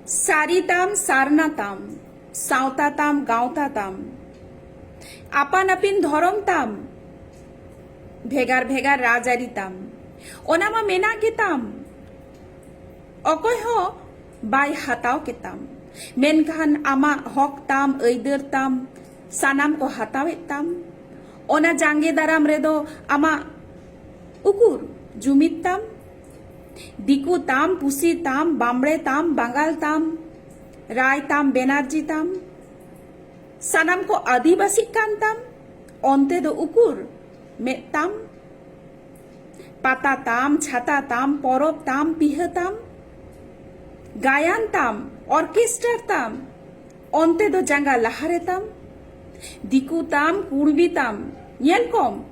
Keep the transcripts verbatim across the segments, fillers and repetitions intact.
ᱥᱟᱹᱨᱤ ᱛᱟᱢ, ᱥᱟᱨᱱᱟ ᱛᱟᱢ, ᱥᱟᱶᱛᱟ ᱛᱟᱢ, ᱜᱟᱶᱛᱟ ᱛᱟᱢ, ᱟᱯᱟᱱ ᱟᱹᱯᱤᱱ ᱫᱷᱚᱨᱚᱢ ᱛᱟᱢ, ᱵᱷᱮᱜᱟᱨ ᱵᱷᱮᱜᱟᱨ ᱨᱟᱡᱽᱟᱹᱨᱤ ᱛᱟᱢ, ᱚᱱᱟ ᱢᱟ ᱢᱮᱱᱟᱜ ᱜᱮᱛᱟᱢ᱾ ᱚᱠᱚᱭ ᱦᱚᱸ ᱵᱟᱭ ᱦᱟᱛᱟᱣ ᱠᱮᱛᱟᱢ, ᱢᱮᱱᱠᱷᱟᱱ ᱟᱢᱟᱜ ᱦᱚᱠ ᱛᱟᱢ, ᱟᱹᱭᱫᱟᱹᱨ ᱛᱟᱢ, ᱥᱟᱱᱟᱢ ᱠᱚ ᱦᱟᱛᱟᱣᱮᱫ ᱛᱟᱢ᱾ ᱚᱱᱟ ᱡᱟᱸᱜᱮ ᱫᱟᱨᱟᱢ ᱨᱮᱫᱚ ᱟᱢᱟᱜ ᱩᱠᱩᱨ ᱡᱩᱢᱤᱫ ᱛᱟᱢ? ᱫᱤᱠᱩ ᱛᱟᱢ, ᱯᱩᱥᱤ ᱛᱟᱢ, ᱵᱟᱢᱲᱮ ᱛᱟᱢ, ᱵᱟᱝᱜᱟᱞ ᱛᱟᱢ, ᱨᱟᱭ ᱛᱟᱢ, ᱵᱮᱱᱟᱨᱡᱤ ᱛᱟᱢ, ᱥᱟᱱᱟᱢ ᱠᱚ ᱟᱹᱫᱤᱵᱟᱹᱥᱤᱜ ᱠᱟᱱ ᱛᱟᱢ, ᱚᱱᱛᱮ ᱫᱚ ᱩᱠᱩᱨ ᱢᱮᱫ ᱛᱟᱢ? ᱯᱟᱛᱟ ᱛᱟᱢ, ᱪᱷᱟᱛᱟ ᱛᱟᱢ, ᱯᱚᱨᱚᱵᱽ ᱛᱟᱢ, ᱯᱤᱦᱟᱹ ᱛᱟᱢ, ᱜᱟᱭᱟᱱ ᱛᱟᱢ, ᱚᱨᱠᱮᱥᱴᱟᱨ ᱛᱟᱢ, ᱚᱱᱛᱮ ᱫᱚ ᱡᱟᱸᱜᱟ ᱞᱟᱦᱟᱨᱮ ᱛᱟᱢ᱾ ᱫᱤᱠᱩ ᱛᱟᱢ, ᱠᱩᱲᱵᱤ ᱛᱟᱢ, ᱧᱮᱞ ᱠᱚᱢ,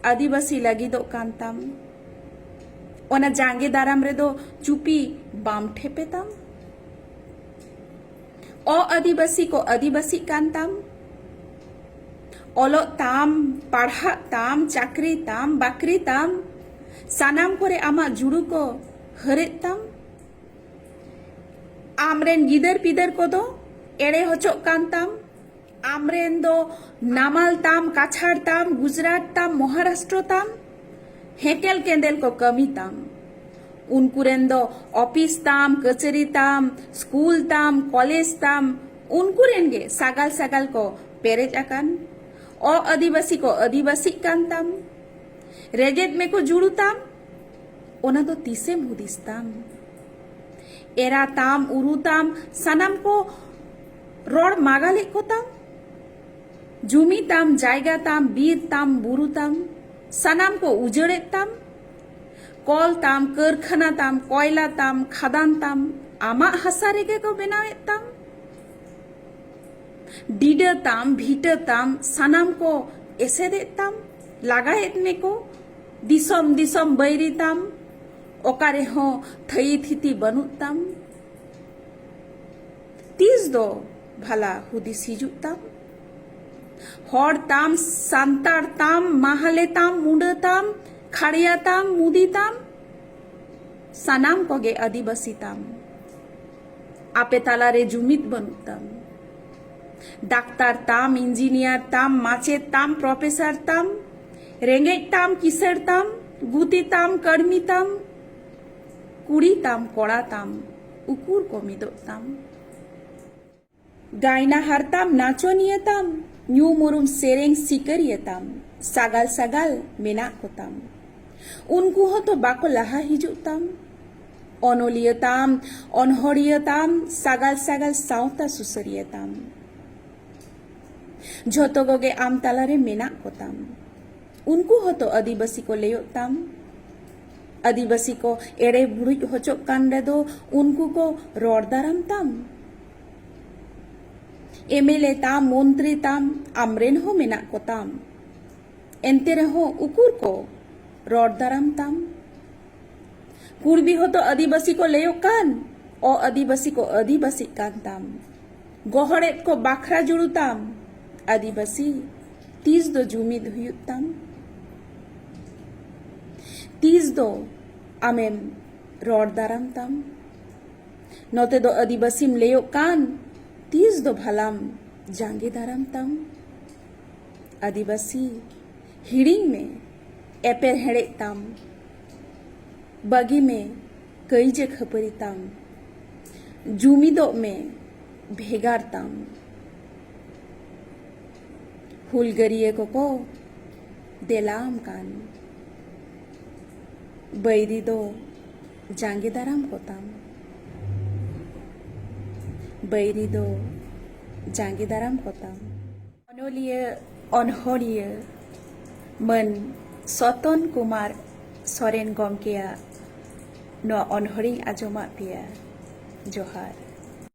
ᱟᱹᱫᱤᱵᱟᱹᱥᱤ ᱞᱟᱹᱜᱤᱫᱚᱜ ᱠᱟᱱ ᱛᱟᱢ᱾ ᱚᱱᱟ ᱡᱟᱸᱜᱮ ᱫᱟᱨᱟᱢ ᱨᱮᱫᱚ ᱪᱩᱯᱤ ᱵᱟᱢ ᱴᱷᱮᱯᱮ ᱛᱟᱢ᱾ ᱚ ᱟᱹᱫᱤᱵᱟᱹᱥᱤ ᱠᱚ ᱟᱹᱫᱤᱵᱟᱹᱥᱤᱜ ᱠᱟᱱ ᱛᱟᱢ᱾ ᱚᱞᱚᱜ ᱛᱟᱢ, ᱯᱟᱲᱦᱟᱜ ᱛᱟᱢ, ᱪᱟᱹᱠᱨᱤ ᱛᱟᱢ, ᱵᱟᱠᱨᱤ ᱛᱟᱢ, ᱥᱟᱱᱟᱢ ᱠᱚᱨᱮ ᱟᱢᱟᱜ ᱡᱩᱲᱩ ᱠᱚ ᱦᱟᱹᱨᱮᱫ ᱛᱟᱢ᱾ ᱟᱢᱨᱮᱱ ᱜᱤᱫᱟᱹᱨ ᱯᱤᱫᱟᱹᱨ ᱠᱚᱫᱚ ᱮᱲᱮ ᱦᱚᱪᱚᱜ ᱠᱟᱱ ᱛᱟᱢ᱾ ᱟᱢᱨᱮᱱ ᱫᱚ ᱱᱟᱢᱟᱞ ᱛᱟᱢ, ᱠᱟᱪᱷᱟᱲ ᱛᱟᱢ, ᱜᱩᱡᱽᱨᱟᱴ ᱛᱟᱢ, ᱢᱚᱦᱟᱨᱟᱥᱴᱨᱚ ᱛᱟᱢ, ᱦᱮᱸᱠᱮᱞ ᱠᱮᱸᱫᱮᱞ ᱠᱚ ᱠᱟᱹᱢᱤ ᱛᱟᱢ᱾ ᱩᱱᱠᱩ ᱨᱮᱱ ᱫᱚ ᱚᱯᱷᱤᱥ ᱛᱟᱢ, ᱠᱟᱹᱪᱟᱹᱨᱤ ᱛᱟᱢ, ᱥᱠᱩᱞ ᱛᱟᱢ, ᱠᱚᱞᱮᱡᱽ ᱛᱟᱢ, ᱩᱱᱠᱩ ᱨᱮᱱ ᱜᱮ ᱥᱟᱜᱟᱞ ᱥᱟᱜᱟᱞ ᱠᱚ ᱯᱮᱨᱮᱡ ᱟᱠᱟᱱ᱾ ᱚ ᱟᱹᱫᱤᱵᱟᱹᱥᱤ ᱠᱚ ᱟᱹᱫᱤᱵᱟᱹᱥᱤᱜ ᱠᱟᱱ ᱛᱟᱢ᱾ ᱨᱮᱡᱮᱫ ᱢᱮᱠᱚ ᱡᱩᱲᱩ ᱛᱟᱢ, ᱚᱱᱟ ᱫᱚ ᱛᱤᱥᱮᱢ ᱦᱩᱫᱤᱥ ᱛᱟᱢ? ᱮᱨᱟ ᱛᱟᱢ, ᱩᱨᱩ ᱛᱟᱢ, ᱥᱟᱱᱟᱢ ᱠᱚ ᱨᱚᱲ ᱢᱟᱜᱟᱞᱮᱫ ᱠᱚ ᱛᱟᱢ᱾ ᱡᱩᱢᱤ ᱛᱟᱢ, ᱡᱟᱭᱜᱟ ᱛᱟᱢ, ᱵᱤᱨ ᱛᱟᱢ, ᱵᱩᱨᱩ ᱛᱟᱢ, ᱥᱟᱱᱟᱢ ᱠᱚ ᱩᱡᱟᱹᱲᱮᱫ ᱛᱟᱢ᱾ ᱠᱚᱞ ᱛᱟᱢ, ᱠᱟᱹᱨᱠᱷᱟᱱᱟ ᱛᱟᱢ, ᱠᱚᱭᱞᱟ ᱛᱟᱢ, ᱠᱷᱟᱫᱟᱱ ᱛᱟᱢ, ᱟᱢᱟᱜ ᱦᱟᱥᱟ ᱨᱮᱜᱮ ᱠᱚ ᱵᱮᱱᱟᱣᱮᱫ ᱛᱟᱢ᱾ ᱰᱤᱰᱟᱹ ᱛᱟᱢ, ᱵᱷᱤᱴᱟᱹ ᱛᱟᱢ, ᱥᱟᱱᱟᱢ ᱠᱚ ᱮᱥᱮᱫᱮᱫ ᱛᱟᱢ, ᱞᱟᱜᱟᱭᱮᱫ ᱢᱮᱠᱚ᱾ ᱫᱤᱥᱚᱢ ᱫᱤᱥᱚᱢ ᱵᱟᱹᱭᱨᱤ ᱛᱟᱢ, ᱚᱠᱟ ᱨᱮᱦᱚᱸ ᱛᱷᱟᱹᱭᱤ ᱛᱷᱤᱛᱤ ᱵᱟᱹᱱᱩᱜ ᱛᱟᱢ᱾ ᱛᱤᱥ ᱫᱚ ᱵᱷᱟᱞᱟ ᱦᱩᱫᱤᱥ ᱦᱤᱡᱩᱜ ᱛᱟᱢ? ᱦᱚᱲ ᱛᱟᱢ, ᱥᱟᱱᱛᱟᱲ ᱛᱟᱢ, ᱢᱟᱦᱞᱮ ᱛᱟᱢ, ᱢᱩᱸᱰᱟᱹ ᱛᱟᱢ, ᱠᱷᱟᱲᱭᱟ ᱛᱟᱢ, ᱢᱩᱫᱤ ᱛᱟᱢ, ᱥᱟᱱᱟᱢ ᱠᱚᱜᱮ ᱟᱹᱫᱤᱵᱟᱹᱥᱤ ᱛᱟᱢ᱾ ᱟᱯᱮ ᱛᱟᱞᱟᱨᱮ ᱡᱩᱢᱤᱫ ᱵᱟᱹᱱᱩᱜ ᱛᱟᱢ᱾ ᱰᱟᱠᱛᱟᱨ ᱛᱟᱢ, ᱤᱧᱡᱤᱱᱤᱭᱟᱨ ᱛᱟᱢ, ᱢᱟᱪᱮᱫ ᱛᱟᱢ, ᱯᱨᱚᱯᱷᱮᱥᱚᱨ ᱛᱟᱢ, ᱨᱮᱸᱜᱮᱡ ᱛᱟᱢ, ᱠᱤᱥᱟᱹᱬ ᱛᱟᱢ, ᱜᱩᱛᱤ ᱛᱟᱢ, ᱠᱟᱹᱲᱢᱤ ᱛᱟᱢ, ᱠᱩᱲᱤ ᱛᱟᱢ, ᱠᱚᱲᱟ ᱛᱟᱢ, ᱩᱠᱩᱨ ᱠᱚ ᱢᱤᱫᱚᱜ ᱛᱟᱢ? ᱜᱟᱭᱱᱟᱦᱟᱨ ᱛᱟᱢ, ᱱᱟᱪᱚᱱᱤᱭᱟᱹ ᱛᱟᱢ, ᱧᱩᱢ ᱩᱨᱩᱢ ᱥᱮᱨᱮᱧ ᱥᱤᱠᱟᱹᱨᱤᱭᱟᱹ ᱛᱟᱢ, ᱥᱟᱜᱟᱞ ᱥᱟᱜᱟᱞ ᱢᱮᱱᱟᱜ ᱠᱚᱛᱟᱢ᱾ ᱩᱱᱠᱩ ᱦᱚᱸᱛᱚ ᱵᱟᱠᱚ ᱞᱟᱦᱟ ᱦᱤᱡᱩᱜ ᱛᱟᱢ᱾ ᱚᱱᱚᱞᱤᱭᱟᱹ ᱛᱟᱢ, ᱚᱱᱦᱚᱲᱤᱭᱟᱹ ᱛᱟᱢ, ᱥᱟᱜᱟᱞ ᱥᱟᱜᱟᱞ ᱥᱟᱶᱛᱟ ᱥᱩᱥᱟᱹᱨᱤᱭᱟᱹ ᱛᱟᱢ᱾ ᱡᱷᱚᱛᱚ ᱠᱚᱜᱮ ᱟᱢ ᱛᱟᱞᱟᱨᱮ ᱢᱮᱱᱟᱜ ᱠᱚᱛᱟᱢ᱾ ᱩᱱᱠᱩ ᱦᱚᱸᱛᱚ ᱟᱹᱫᱤᱵᱟᱹᱥᱤ ᱠᱚ ᱞᱟᱹᱭᱚᱜ ᱛᱟᱢ᱾ ᱟᱹᱫᱤᱵᱟᱹᱥᱤ ᱠᱚ ᱮᱲᱮ ᱵᱩᱲᱩᱡ ᱦᱚᱪᱚᱜ ᱠᱟᱱ ᱨᱮᱫᱚ ᱩᱱᱠᱩ ᱠᱚ ᱨᱚᱲ ᱫᱟᱨᱟᱢ ᱛᱟᱢ᱾ ᱮᱢ ᱮᱞ ᱮ ᱛᱟᱢ, ᱢᱚᱱᱛᱨᱤ ᱛᱟᱢ, ᱟᱢᱨᱮᱱ ᱦᱚᱸ ᱢᱮᱱᱟᱜ ᱠᱚᱛᱟᱢ᱾ ᱮᱱᱛᱮ ᱨᱮᱦᱚᱸ ᱩᱠᱩᱨ ᱠᱚ ᱨᱚᱲ ᱫᱟᱨᱟᱢ ᱛᱟᱢ? ᱠᱩᱲᱵᱤ ᱦᱚᱸᱛᱚ ᱟᱹᱫᱤᱵᱟᱹᱥᱤ ᱠᱚ ᱞᱟᱹᱭᱚᱜ ᱠᱟᱱ, ᱚ ᱟᱹᱫᱤᱵᱟᱹᱥᱤ ᱠᱚ ᱟᱹᱫᱤᱵᱟᱹᱥᱤᱜ ᱠᱟᱱ ᱛᱟᱢ᱾ ᱜᱚᱦᱚᱲᱮᱫ ᱠᱚ ᱵᱟᱠᱷᱨᱟ ᱡᱩᱲᱩ ᱛᱟᱢ᱾ ᱟᱹᱫᱤᱵᱟᱹᱥᱤ, ᱛᱤᱥ ᱫᱚ ᱡᱩᱢᱤᱫ ᱦᱩᱭᱩᱜ ᱛᱟᱢ? ᱛᱤᱥ ᱫᱚ ᱟᱢᱮᱢ ᱨᱚᱲ ᱫᱟᱨᱟᱢ ᱛᱟᱢ? ᱱᱚᱛᱮ ᱫᱚ ᱟᱹᱫᱤᱵᱟᱹᱥᱤᱢ ᱞᱟᱹᱭᱚᱜ ᱠᱟᱱ, ᱛᱤᱥ ᱫᱚ ᱵᱷᱟᱞᱟᱢ ᱡᱟᱸᱜᱮ ᱫᱟᱨᱟᱢ ᱛᱟᱢ? ᱟᱹᱫᱤᱵᱟᱹᱥᱤ, ᱦᱤᱲᱤᱧ ᱢᱮ ᱮᱯᱮᱨ ᱦᱮᱲᱮᱡ ᱛᱟᱢ, ᱵᱟᱹᱜᱤ ᱢᱮ ᱠᱟᱹᱭᱡᱟᱹ ᱠᱷᱟᱹᱯᱟᱹᱨᱤ ᱛᱟᱢ, ᱡᱩᱢᱤᱫᱚᱜ ᱢᱮ ᱵᱷᱮᱜᱟᱨ ᱛᱟᱢ᱾ ᱦᱩᱞᱜᱟᱹᱨᱤᱭᱟᱹ ᱠᱚᱠᱚ ᱫᱮᱞᱟᱢ ᱠᱟᱱ, ᱵᱟᱹᱭᱨᱤ ᱫᱚ ᱡᱟᱸᱜᱮ ᱫᱟᱨᱟᱢ ᱠᱚᱛᱟᱢ, ᱵᱟᱹᱭᱨᱤ ᱫᱚ ᱡᱟᱸᱜᱮ ᱫᱟᱨᱟᱢ ᱠᱚᱛᱟᱢ᱾ ᱚᱱᱚᱞᱤᱭᱟᱹ, ᱚᱱᱦᱚᱲᱤᱭᱟᱹ ᱢᱟᱹᱱ ᱥᱚᱛᱚᱱ ᱠᱩᱢᱟᱨ ᱥᱚᱨᱮᱱ ᱜᱚᱢᱠᱮᱭᱟᱜ ᱱᱚᱣᱟ ᱚᱱᱦᱚᱲᱤᱧ ᱟᱸᱡᱚᱢᱟᱫ ᱯᱮᱭᱟ᱾ ᱡᱚᱦᱟᱨ᱾